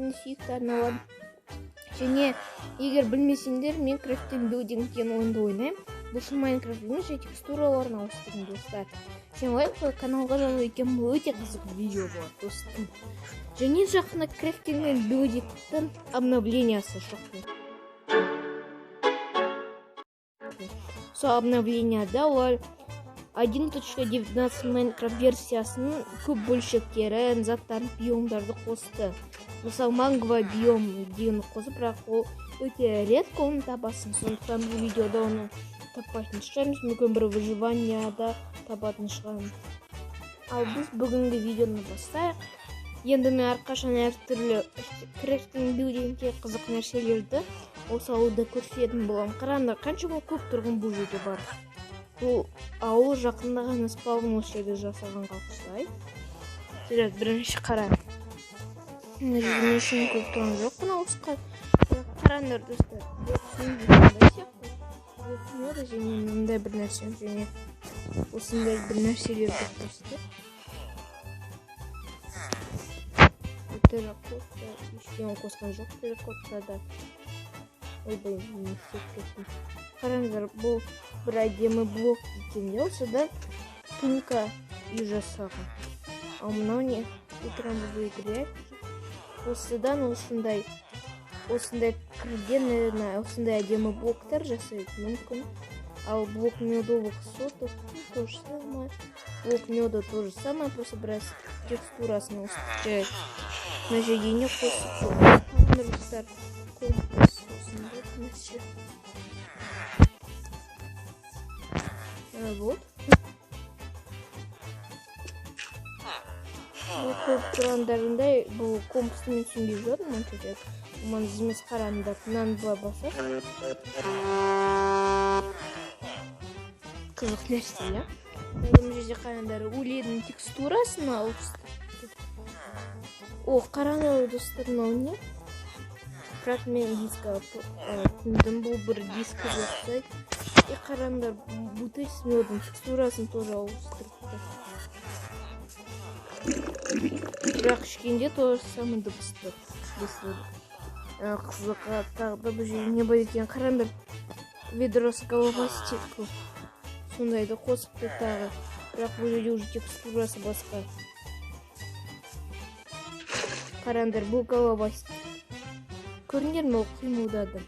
Өзімнің сүйікті арналарым. Және егер білмесеңдер, мен Crafting Building деген ойынды ойнаймын. Бұл шын Майнкрафт емес, және текстураларын ауыстырдым, достар. Сен лайк қой, каналға жазыл екен, бұл өте қызық видео болады, достым. Және жақында Crafting Building'тің обновлениясы шықты. Сол обновленияда олар 1.19 Майнкрафт версиясының көп бөлшектерін, заттарын, биомдарды қосты. Мысалы, мангва биом деген қосып, бірақ ол өте редко оны табасың. Сондықтан бұл видеода оны таппайтын шығармыз, мүмкін бір выживанияда табатын шығармыз. Ал біз бүгінгі видеоны бастайық. Енді мен әрқашан әртүрлі Crafting Building'те қызық нәрселерді осы ауылда көрсететін боламын. Қараңдар, қаншама көп тұрғын бұл жерде бар. Бұл ауыл жақында ғана спаун осы жерде жасағанға ұқсайды. Жарайды, бірінші қара. Мына жерде не үшін көп тұрған жоқпын ауысқа. Бірақ қараңдар, достар, бұл мындай сияқты. Бұл мынандай және мындай бір нәрсе, және осындай бір нәрселерді қосты. Терракотта ештеңе қосқан жоқ, терракотта да. Ойбай, не істеп кеттім. Қараңдар, бұл бір әдемі блок екен, иә, осыдан тунка үй жасаған. Ал мынау не? Утром буду играть. Осыдан осындай кірден, наверное, осындай әдемі блоктар жасайды мүмкін. Ал блок медовых соток, то же самое. Блок меда то же самое, просто біраз текстурасын ауыстырып. Мына жерге не қосып қойған? Достар, компас осындай нәрсе. Вот. Бұл көріп тұрғандарындай, бұл компасты мен түсінбей жүрдім, онша жер. Маңызды емес, қараңдар. Мынаны былай бассақ. Қызық нәрсе, иә? Мына жерде қараңдар, өлеңнің текстурасын ауыстырды. О, қараңдар, достар, мынау не? Бірақ мен диско түсіндім, бұл бір диско ұқсайды. И қараңдар, бутыль с медом текстурасын тоже ауыстырыпты. Бірақ ішкенде тоже самый дыбысты. Қызық, тағы да бұл жерде не бар екен? Қараңдар, ведро с головастиком. Сондайды қосыпты тағы. Бірақ бұл жерде уже текстурасы басқа. Қараңдар, бұл головастик. Көрдіңдер ме, ол қимылдады.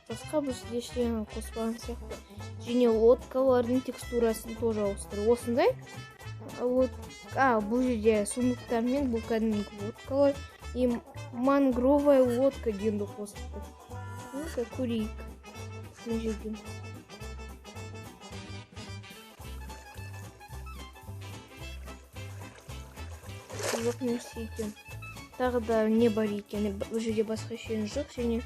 Басқа бұл жерде ештеңе қоспаған сияқты. Және лодкалардың текстурасын тоже ауыстырды. Осындай бұл жерде сундуктармен бұл кәдімгі лодкалар и мангровая лодка дегенді қосыпты. Ну-ка, көрейік. Мына жерден. Қызық нәрсе екен. Тағы да не бар екен? Бұл жерде басқа ештеңе жоқ. Және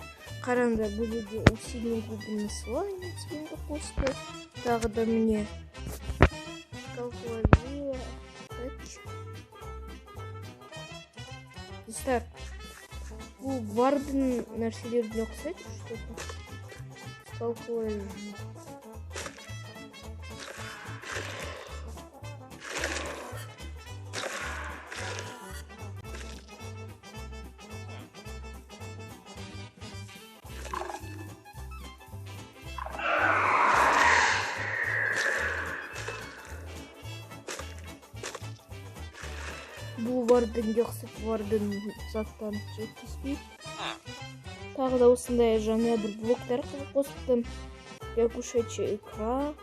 қараңдар, бұл жерде усиленный глубинный сланец дегенді қосты. Тағы да міне достар, бұл вардың нәрселеріне ұқсайды что-то. Скалкалай. Бұл варденге ұқсап, варден заттан жеткізбей. Тағы да осындай жаңа бір блоктар қосыпты. Якушачья икра.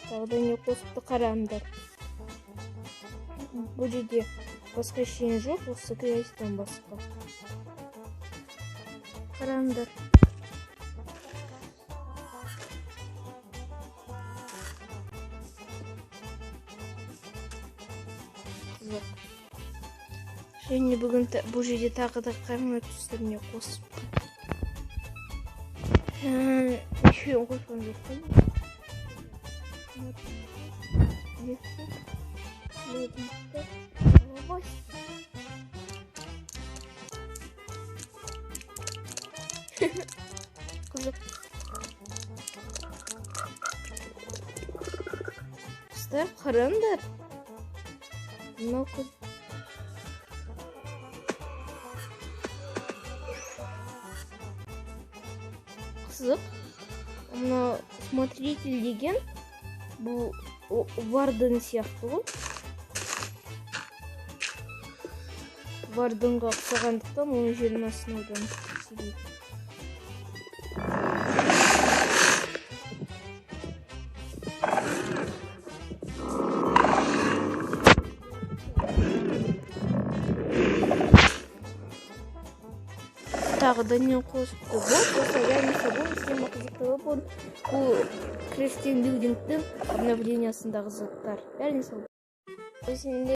Тағы да не қосыпты, қараңдар. Бұл жерде басқа ештеңе жоқ, осы креативтен басқа. Қараңдар. Қызық. Және бүгін бұл жерде тағы да қараңдар түстеріне қосыпты. Еще қосқан жоқпын. Қызық. Достар, қараңдар. Мынау қыз. Сызық. Мына смотритель деген бұл варден сияқты ғой. Варденға ұқсағандықтан оны жердің астына аударып сөйлейді. Тағы да не қосыпты? Вот, достар, яғни сабын схема қызықты болды. Бұл Crafting Building-тің обновлениясындағы заттар. Бәріне сау.